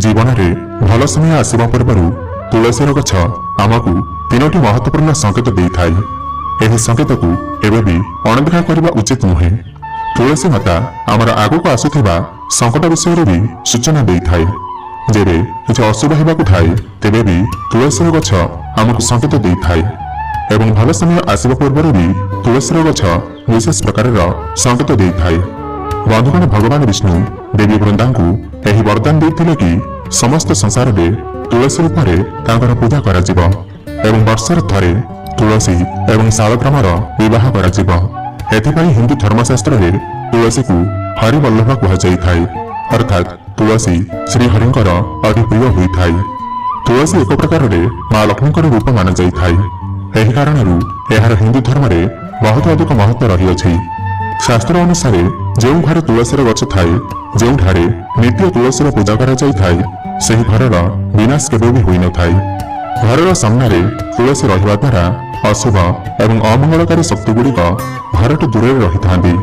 ଜୀବନରେ ଭଲ ସମୟ ଆସିବା ପୂର୍ବରୁ ତୁଳସୀର ଗଛ ଆମକୁ ତିନୋଟି ମହତ୍ୱପୂର୍ଣ୍ଣ ସଂକେତ ଦେଇଥାଏ। ଏହି ସଂକେତକୁ କେବେ ବି ଅଣଦେଖା କରିବା ଉଚିତ ନୁହେଁ। ତୁଳସୀ ମାତା ଆମର ଆଗକୁ ଆସୁଥିବା ସଙ୍କଟ ବିଷୟରେ ବି ସୂଚନା ଦେଇଥାଏ। ଯେବେ କିଛି ଅଶୁଭ ହେବାକୁ ଥାଏ, ତେବେ ବି ତୁଳସୀର ଗଛ ଆମକୁ ସଂକେତ ଦେଇଥାଏ ଏବଂ ଭଲ ସମୟ ଆସିବା ପୂର୍ବରୁ ବି ତୁଳସୀର ଗଛ ବିଶେଷ ପ୍ରକାରର ସଂକେତ ଦେଇଥାଏ। ବନ୍ଧୁଗଣ, ଭଗବାନ ବିଷ୍ଣୁ ଦେବୀ ବୃନ୍ଦାଙ୍କୁ ଏହି ବରଦାନ ଦେଇଥିଲେ କି ସମସ୍ତ ସଂସାରରେ ତୁଳସୀ ରୂପରେ ତାଙ୍କର ପୂଜା କରାଯିବ ଏବଂ ବର୍ଷରେ ଥରେ ତୁଳସୀ ଏବଂ ଶାଳଗ୍ରାମର ବିବାହ କରାଯିବ। ଏଥିପାଇଁ ହିନ୍ଦୁ ଧର୍ମଶାସ୍ତ୍ରରେ ତୁଳସୀକୁ ହରିବଲ୍ଲଭ କୁହାଯାଇଥାଏ, ଅର୍ଥାତ୍ ତୁଳସୀ ଶ୍ରୀହରିଙ୍କର ଅତି ପ୍ରିୟ ହୋଇଥାଏ। ତୁଳସୀ ଏକ ପ୍ରକାରରେ ମା ଲକ୍ଷ୍ମୀଙ୍କର ରୂପ ମାନାଯାଇଥାଏ। ଏହି କାରଣରୁ ଏହାର ହିନ୍ଦୁ ଧର୍ମରେ ବହୁତ ଅଧିକ ମହତ୍ଵ ରହିଅଛି। ଶାସ୍ତ୍ର ଅନୁସାରେ ଯେଉଁ ଘରେ ତୁଳସୀର ଗଛ ଥାଏ, ଯେଉଁଠାରେ ନିତ୍ୟ ତୁଳସୀର ପୂଜା କରାଯାଇଥାଏ, ସେହି ଘରର ବିନାଶ କେବେ ବି ହୋଇନଥାଏ। ଘରର ସାମ୍ନାରେ ତୁଳସୀ ରହିବା ଦ୍ୱାରା ଅଶୁଭ ଏବଂ ଅମଙ୍ଗଳକାରୀ ଶକ୍ତିଗୁଡ଼ିକ ଘରଠୁ ଦୂରରେ ରହିଥାନ୍ତି।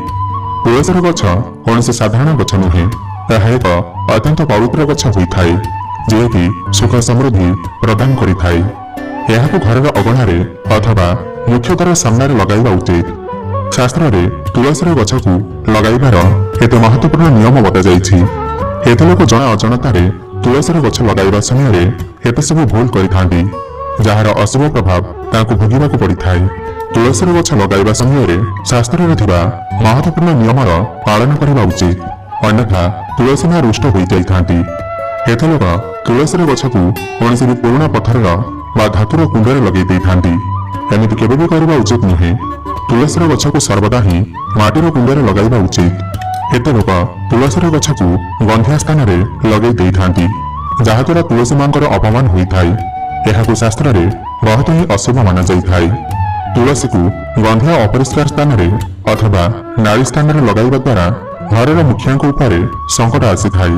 ତୁଳସୀର ଗଛ କୌଣସି ସାଧାରଣ ଗଛ ନୁହେଁ। ଏହା ଏକ ଅତ୍ୟନ୍ତ ପବିତ୍ର ଗଛ ହୋଇଥାଏ, ଯିଏକି ସୁଖ ସମୃଦ୍ଧି ପ୍ରଦାନ କରିଥାଏ। ଏହାକୁ ଘରର ଅଗଣାରେ ଅଥବା ମୁଖ୍ୟ ଦ୍ୱାର ସାମ୍ନାରେ ଲଗାଇବା ଉଚିତ। ଶାସ୍ତ୍ରରେ ତୁଳସୀର ଗଛକୁ ଲଗାଇବାର କେତେ ମହତ୍ୱପୂର୍ଣ୍ଣ ନିୟମ ବତାଯାଇଛି। କେତେ ଲୋକ ଜଣା ଅଜାଣତାରେ ତୁଳସୀର ଗଛ ଲଗାଇବା ସମୟରେ କେତେ ସବୁ ଭୁଲ କରିଥାନ୍ତି, ଯାହାର ଅଶୁଭ ପ୍ରଭାବ ତାଙ୍କୁ ଭୋଗିବାକୁ ପଡ଼ିଥାଏ। ତୁଳସୀର ଗଛ ଲଗାଇବା ସମୟରେ ଶାସ୍ତ୍ରରେ ଥିବା ମହତ୍ୱପୂର୍ଣ୍ଣ ନିୟମର ପାଳନ କରିବା ଉଚିତ, ଅନ୍ୟଥା ତୁଳସୀ ମା ରୁଷ୍ଟ ହୋଇଯାଇଥାନ୍ତି। କେତେ ଲୋକ ତୁଳସୀର ଗଛକୁ କୌଣସି ବି ପୁରୁଣା ପଥରର ବା ଧାତୁର କୁଣ୍ଡରେ ଲଗେଇ ଦେଇଥାନ୍ତି। ଏମିତି କେବେ ବି କରିବା ଉଚିତ ନୁହେଁ। ତୁଳସୀର ଗଛକୁ ସର୍ବଦା ହିଁ ମାଟିର କୁଣ୍ଡରେ ଲଗାଇବା ଉଚିତ। କେତେ ଲୋକ ତୁଳସୀର ଗଛକୁ ଗନ୍ଧିଆ ସ୍ଥାନରେ ଲଗେଇ ଦେଇଥାନ୍ତି, ଯାହାଦ୍ୱାରା ତୁଳସୀ ମାଙ୍କର ଅପମାନ ହୋଇଥାଏ। ଏହାକୁ ଶାସ୍ତ୍ରରେ ବହୁତ ହିଁ ଅଶୁଭ ମାନାଯାଇଥାଏ। ତୁଳସୀକୁ ଗନ୍ଧିଆ ଅପରିଷ୍କାର ସ୍ଥାନରେ ଅଥବା ନାଳି ସ୍ଥାନରେ ଲଗାଇବା ଦ୍ୱାରା ଘରର ମୁଖିଆଙ୍କ ଉପରେ ସଙ୍କଟ ଆସିଥାଏ।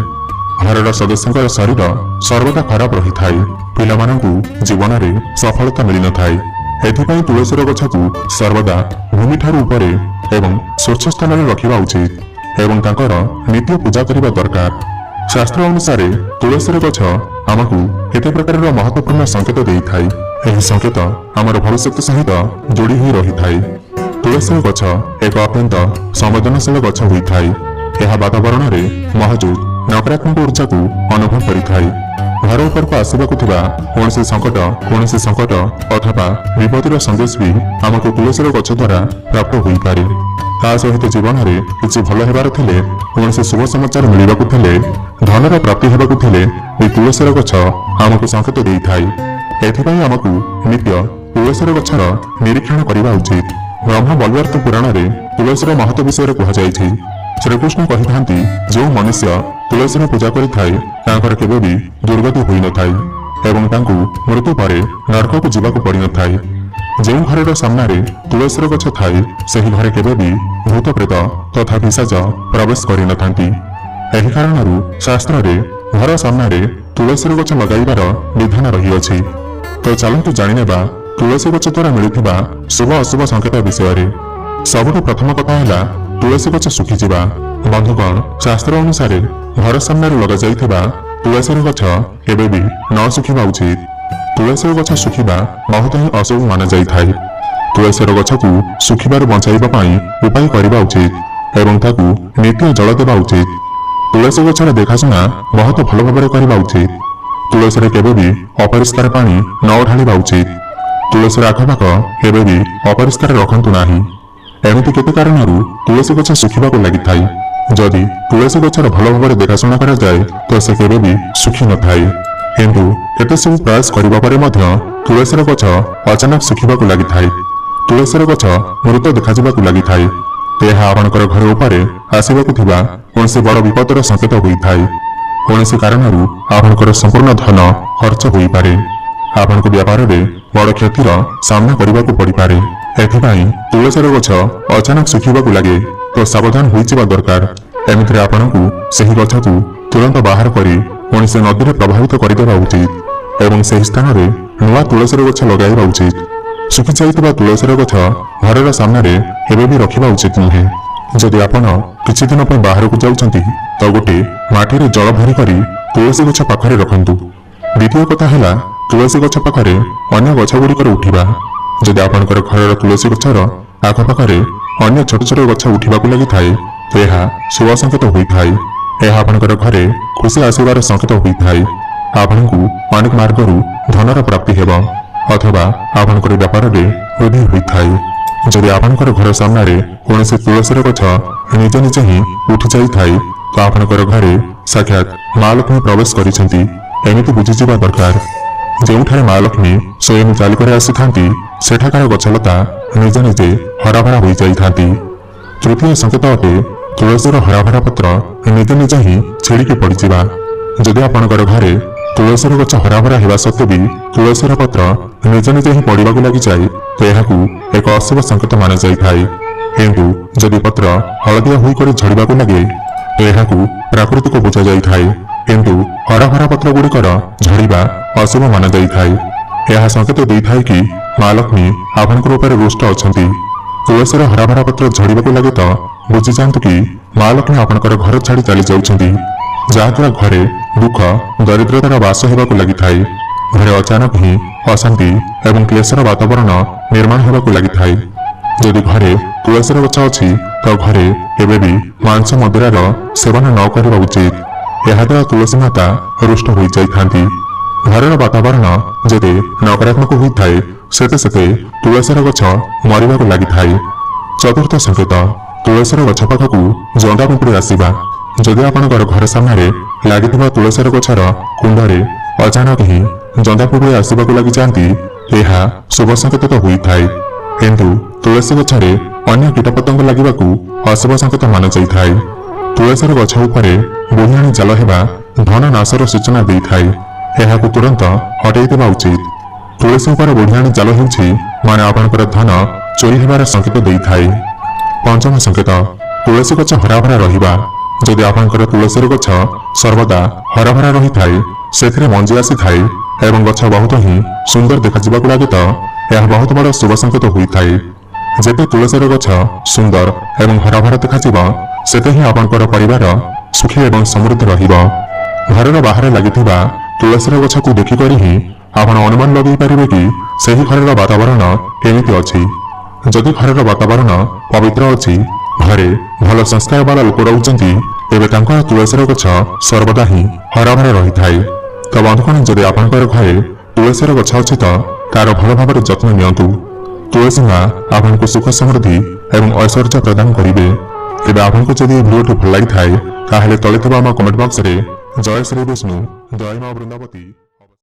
ଘରର ସଦସ୍ୟଙ୍କର ଶରୀର ସର୍ବଦା ଖରାପ ରହିଥାଏ। ପିଲାମାନଙ୍କୁ ଜୀବନରେ ସଫଳତା ମିଳିନଥାଏ। ଏଥିପାଇଁ ତୁଳସୀର ଗଛକୁ ସର୍ବଦା ଭୂମିଠାରୁ ଉପରେ ଏବଂ ସ୍ୱଚ୍ଛ ସ୍ଥାନରେ ରଖିବା ଉଚିତ ଏବଂ ତାଙ୍କର ନିତ୍ୟ ପୂଜା କରିବା ଦରକାର। ଶାସ୍ତ୍ର ଅନୁସାରେ ତୁଳସୀର ଗଛ ଆମକୁ କେତେ ପ୍ରକାରର ମହତ୍ୱପୂର୍ଣ୍ଣ ସଂକେତ ଦେଇଥାଏ। ଏହି ସଂକେତ ଆମର ଭବିଷ୍ୟତ ସହିତ ଯୋଡ଼ି ହୋଇ ରହିଥାଏ। ତୁଳସୀର ଗଛ ଏକ ଅତ୍ୟନ୍ତ ସମ୍ବେଦନଶୀଳ ଗଛ ହୋଇଥାଏ। ଏହା ବାତାବରଣରେ ମହଜୁଦ ନକାରାତ୍ମକ ଉର୍ଜାକୁ ଅନୁଭବ କରିଥାଏ। ଘର ଉପରକୁ ଆସିବାକୁ ଥିବା କୌଣସି ସଙ୍କଟ ଅଥବା ବିପତ୍ତିର ସନ୍ଦେଶ ବି ଆମକୁ ତୁଳସୀର ଗଛ ଦ୍ୱାରା ପ୍ରାପ୍ତ ହୋଇପାରେ। ତା ସହିତ ଜୀବନରେ କିଛି ଭଲ ହେବାର ଥିଲେ, କୌଣସି ଶୁଭ ସମାଚାର ମିଳିବାକୁ ଥିଲେ, ଧନର ପ୍ରାପ୍ତି ହେବାକୁ ଥିଲେ ବି ତୁଳସୀର ଗଛ ଆମକୁ ସଂକେତ ଦେଇଥାଏ। ଏଥିପାଇଁ ଆମକୁ ନିତ୍ୟ ତୁଳସୀର ଗଛର ନିରୀକ୍ଷଣ କରିବା ଉଚିତ। ବ୍ରହ୍ମ ବୈବର୍ତ୍ତ ପୁରାଣରେ ତୁଳସୀର ମହତ୍ଵ ବିଷୟରେ କୁହାଯାଇଛି। ଶ୍ରୀକୃଷ୍ଣ କହିଥାନ୍ତି, ଯେଉଁ ମନୁଷ୍ୟ ତୁଳସୀର ପୂଜା କରିଥାଏ, ତାଙ୍କର କେବେ ବି ଦୁର୍ଗତି ହୋଇନଥାଏ ଏବଂ ତାଙ୍କୁ ମୃତ୍ୟୁ ପରେ ନରକକୁ ଯିବାକୁ ପଡ଼ିନଥାଏ। ଯେଉଁ ଘରର ସାମ୍ନାରେ ତୁଳସୀର ଗଛ ଥାଏ, ସେହି ଘରେ କେବେ ବି ଭୂତ ପ୍ରେତ ତଥା ପିଶାଚ ପ୍ରବେଶ କରିନଥାନ୍ତି। ଏହି କାରଣରୁ ଶାସ୍ତ୍ରରେ ଘର ସାମ୍ନାରେ ତୁଳସୀର ଗଛ ଲଗାଇବାର ବିଧାନ ରହିଅଛି। ତ ଚାଲନ୍ତୁ ଜାଣିନେବା ତୁଳସୀ ଗଛ ଦ୍ୱାରା ମିଳୁଥିବା ଶୁଭ ଅଶୁଭ ସଂକେତ ବିଷୟରେ। ସବୁଠୁ ପ୍ରଥମ କଥା ହେଲା ତୁଳସୀ ଗଛ ଶୁଖିଯିବା। ବନ୍ଧୁଗଣ, ଶାସ୍ତ୍ର ଅନୁସାରେ ଘର ସାମ୍ନାରେ ଲଗାଯାଇଥିବା ତୁଳସୀର ଗଛ କେବେ ବି ନ ଶୁଖିବା ଉଚିତ। ତୁଳସୀର ଗଛ ଶୁଖିବା ବହୁତ ହିଁ ଅଶୁଭ ମାନାଯାଇଥାଏ। ତୁଳସୀର ଗଛକୁ ଶୁଖିବାରୁ ବଞ୍ଚାଇବା ପାଇଁ ଉପାୟ କରିବା ଉଚିତ ଏବଂ ତାକୁ ନିତ୍ୟ ଜଳ ଦେବା ଉଚିତ। ତୁଳସୀ ଗଛର ଦେଖାଶୁଣା ବହୁତ ଭଲ ଭାବରେ କରିବା ଉଚିତ। ତୁଳସୀରେ କେବେ ବି ଅପରିଷ୍କାର ପାଣି ନ ଢାଳିବା ଉଚିତ। ତୁଳସୀର ଆଖପାଖ କେବେ ବି ଅପରିଷ୍କାର ରଖନ୍ତୁ ନାହିଁ। ଏମିତି କେତେ କାରଣରୁ ତୁଳସୀ ଗଛ ଶୁଖିବାକୁ ଲାଗିଥାଏ। ଯଦି ତୁଳସୀ ଗଛର ଭଲ ଭାବରେ ଦେଖାଶୁଣା କରାଯାଏ, ତ ସେ କେବେ ବି ଶୁଖି ନଥାଏ। କିନ୍ତୁ କେତେ ସବୁ ପ୍ରୟାସ କରିବା ପରେ ମଧ୍ୟ ତୁଳସୀର ଗଛ ଅଚାନକ ଶୁଖିବାକୁ ଲାଗିଥାଏ। ତୁଳସୀର ଗଛ ମୃତ ଦେଖାଯିବାକୁ ଲାଗିଥାଏ। ଏହା ଆପଣଙ୍କର ଘର ଉପରେ ଆସିବାକୁ ଥିବା କୌଣସି ବଡ଼ ବିପଦର ସଂକେତ ହୋଇଥାଏ। କୌଣସି କାରଣରୁ ଆପଣଙ୍କର ସମ୍ପୂର୍ଣ୍ଣ ଧନ ଖର୍ଚ୍ଚ ହୋଇପାରେ। ଆପଣଙ୍କ ବ୍ୟାପାରରେ ବଡ଼ କ୍ଷତିର ସାମ୍ନା କରିବାକୁ ପଡ଼ିପାରେ। ଏଥିପାଇଁ ତୁଳସୀର ଗଛ ଅଚାନକ ଶୁଖିବାକୁ ଲାଗେ ତ ସାବଧାନ ହୋଇଯିବା ଦରକାର। ଏମିତିରେ ଆପଣଙ୍କୁ ସେହି ଗଛକୁ ତୁରନ୍ତ ବାହାର କରି କୌଣସି ନଦୀରେ ପ୍ରବାହିତ କରିଦେବା ଉଚିତ ଏବଂ ସେହି ସ୍ଥାନରେ ନୂଆ ତୁଳସୀର ଗଛ ଲଗାଇବା ଉଚିତ। ଶୁଖି ଯାଇଥିବା ତୁଳସୀର ଗଛ ଘରର ସାମ୍ନାରେ କେବେ ବି ରଖିବା ଉଚିତ ନୁହେଁ। ଯଦି ଆପଣ କିଛି ଦିନ ପାଇଁ ବାହାରକୁ ଯାଉଛନ୍ତି, ତ ଗୋଟିଏ ମାଟିରେ ଜଳ ଭରି କରି ତୁଳସୀ ଗଛ ପାଖରେ ରଖନ୍ତୁ। ଦ୍ୱିତୀୟ କଥା ହେଲା ତୁଳସୀ ଗଛ ପାଖରେ ଅନ୍ୟ ଗଛ ଗୁଡ଼ିକର ଉଠିବା। ଯଦି ଆପଣଙ୍କର ଘରର ତୁଳସୀ ଗଛର ଆଖପାଖରେ ଅନ୍ୟ ଛୋଟ ଛୋଟ ଗଛ ଉଠିବାକୁ ଲାଗିଥାଏ, ତ ଏହା ଶୁଭ ସଂକେତ ହୋଇଥାଏ। ଏହା ଆପଣଙ୍କର ଘରେ ଖୁସି ଆସିବାର ସଂକେତ ହୋଇଥାଏ। ଆପଣଙ୍କୁ ଅନେକ ମାର୍ଗରୁ ଧନର ପ୍ରାପ୍ତି ହେବ ଅଥବା ଆପଣଙ୍କର ବ୍ୟାପାରରେ ବୃଦ୍ଧି ହୋଇଥାଏ। ଯଦି ଆପଣଙ୍କର ଘର ସାମ୍ନାରେ କୌଣସି ତୁଳସୀର ଗଛ ନିଜେ ନିଜେ ହିଁ ଉଠି ଯାଇଥାଏ, ତ ଆପଣଙ୍କର ଘରେ ସାକ୍ଷାତ ମା ଲକ୍ଷ୍ମୀ ପ୍ରବେଶ କରିଛନ୍ତି, ଏମିତି ବୁଝିଯିବା ଦରକାର। ଯେଉଁଠାରେ ମା ଲକ୍ଷ୍ମୀ ସ୍ୱୟଂ ଚାଲିକରି ଆସିଥାନ୍ତି, ସେଠାକାର ଗଛଲତା ନିଜେ ନିଜେ ହରାଭରା ହୋଇଯାଇଥାନ୍ତି। ତୃତୀୟ ସଂକେତ ଅଟେ ତୁଳସୀର ହରାଭରା ପତ୍ର ନିଜେ ନିଜେ ହିଁ ଛିଡ଼ିକି ପଡ଼ିଯିବା। ଯଦି ଆପଣଙ୍କର ଘରେ ତୁଳସୀର ଗଛ ହରାଭରା ହେବା ସତ୍ତ୍ୱେ ବି ତୁଳସୀର ପତ୍ର ନିଜେ ନିଜେ ହିଁ ପଡ଼ିବାକୁ ଲାଗିଯାଏ, ତ ଏହାକୁ ଏକ ଅଶୁଭ ସଂକେତ ମାନାଯାଇଥାଏ। କିନ୍ତୁ ଯଦି ପତ୍ର ହଳଦିଆ ହୋଇକରି ଝଡ଼ିବାକୁ ଲାଗେ, ତ ଏହାକୁ ପ୍ରାକୃତିକ ବୁଝାଯାଇଥାଏ। କିନ୍ତୁ ହରାଭରା ପତ୍ର ଗୁଡ଼ିକର ଝଡ଼ିବା ଅଶୁଭ ମାନାଯାଇଥାଏ। ଏହା ସଂକେତ ଦେଇଥାଏ କି ମା ଲକ୍ଷ୍ମୀ ଆପଣଙ୍କ ଉପରେ ରୁଷ୍ଟ ଅଛନ୍ତି। ତୁଳସୀର ହରାଭରା ପତ୍ର ଝଡ଼ିବାକୁ ଲାଗେ ତ ବୁଝିଯାଆନ୍ତୁ କି ମା ଲକ୍ଷ୍ମୀ ଆପଣଙ୍କର ଘର ଛାଡ଼ି ଚାଲି ଯାଉଛନ୍ତି, ଯାହାଦ୍ୱାରା ଘରେ ଦୁଃଖ ଦରିଦ୍ରତାର ବାସ ହେବାକୁ ଲାଗିଥାଏ। ଘରେ ଅଚାନକ ହିଁ ଅଶାନ୍ତି ଏବଂ କ୍ଲେଶର ବାତାବରଣ ନିର୍ମାଣ ହେବାକୁ ଲାଗିଥାଏ। ଯଦି ଘରେ ତୁଳସୀର ଗଛ ଅଛି, ତ ଘରେ କେବେ ବି ମାଂସ ମଦିରାର ସେବନ ନ କରିବା ଉଚିତ। ଏହାଦ୍ୱାରା ତୁଳସୀ ମାତା ରୁଷ୍ଟ ହୋଇଯାଇଥାନ୍ତି। ଘରର ବାତାବରଣ ଯେତେ ନକାରାତ୍ମକ ହୋଇଥାଏ, ସେତେ ସେତେ ତୁଳସୀର ଗଛ ମରିବାକୁ ଲାଗିଥାଏ। ଚତୁର୍ଥ ସଂକେତ, ତୁଳସୀର ଗଛ ପାଖକୁ ଜନ୍ଦା ପିମ୍ପୁଡ଼ି ଆସିବା। ଯଦି ଆପଣଙ୍କର ଘର ସାମ୍ନାରେ ଲାଗିଥିବା ତୁଳସୀର ଗଛର କୁଣ୍ଡରେ ଅଚାନକ ହିଁ ଜନ୍ଦା ପିମ୍ପୁଡ଼ି ଆସିବାକୁ ଲାଗିଯାଆନ୍ତି, ଏହା ଶୁଭ ସଂକେତ ତ ହୋଇଥାଏ, କିନ୍ତୁ ତୁଳସୀ ଗଛରେ ଅନ୍ୟ କୀଟପତଙ୍ଗ ଲାଗିବାକୁ ଅଶୁଭ ସଂକେତ ମାନାଯାଇଥାଏ। ତୁଳସୀର ଗଛ ଉପରେ ବୁଢିଆଣୀ ଜାଲ ହେବା ଧନ ନାଶର ସୂଚନା ଦେଇଥାଏ। ଏହାକୁ ତୁରନ୍ତ ହଟେଇ ଦେବା ଉଚିତ। ତୁଳସୀ ଉପରେ ବୁଢିଆଣୀ ଜାଲ ହେଉଛି ମାନେ ଆପଣଙ୍କର ଧନ ଚୋରି ହେବାର ସଂକେତ ଦେଇଥାଏ। ପଞ୍ଚମ ସଂକେତ, ତୁଳସୀ ଗଛ ହରାଭରା ରହିବା। ଯଦି ଆପଣଙ୍କର ତୁଳସୀର ଗଛ ସର୍ବଦା ହରାଭରା ରହିଥାଏ, ସେଥିରେ ମଞ୍ଜି ଆସିଥାଏ ଏବଂ ଗଛ ବହୁତ ହିଁ ସୁନ୍ଦର ଦେଖାଯିବାକୁ ଲାଗେ, ତ ଏହା ବହୁତ ବଡ଼ ଶୁଭ ସଂକେତ ହୋଇଥାଏ। ଯେତେ ତୁଳସୀର ଗଛ ସୁନ୍ଦର ଏବଂ ହରାଭରା ଦେଖାଯିବ, ସେତେ ହିଁ ଆପଣଙ୍କର ପରିବାର ସୁଖୀ ଏବଂ ସମୃଦ୍ଧ ରହିବ। ଘରର ବାହାରେ ଲାଗିଥିବା ତୁଳସୀର ଗଛକୁ ଦେଖିକରି ହିଁ ଆପଣ ଅନୁମାନ ଲଗାଇ ପାରିବେ କି ସେହି ଘରର ବାତାବରଣ କେମିତି ଅଛି। ଯଦି ଘରର ବାତାବରଣ ପବିତ୍ର ଅଛି, ଘରେ ଭଲ ସଂସ୍କାର ବାଲା ଲୋକ ରହୁଛନ୍ତି, ତେବେ ତାଙ୍କର ତୁଳସୀର ଗଛ ସର୍ବଦା ହିଁ ହରାଭରା ରହିଥାଏ। ତ ବନ୍ଧୁଗଣ, ଯଦି ଆପଣଙ୍କର ଘରେ ତୁଳସୀର ଗଛ ଅଛି, ତ ତାର ଭଲ ଭାବରେ ଯତ୍ନ ନିଅନ୍ତୁ। ତୁଳସୀ ମା ଆପଣଙ୍କୁ ସୁଖ, ସମୃଦ୍ଧି ଏବଂ ଐଶ୍ୱର୍ଯ୍ୟ ପ୍ରଦାନ କରିବେ। ତେବେ ଆପଣଙ୍କୁ ଯଦି ଏହି ଭିଡ଼ିଓଟି ଭଲ ଲାଗିଥାଏ, ତାହେଲେ ତଳେ ଥିବା ଆମ କମେଣ୍ଟ ବକ୍ସରେ ଜୟ ଶ୍ରୀ ବିଷ୍ଣୁ, ଜୟ ମା ବୃନ୍ଦାବତୀ।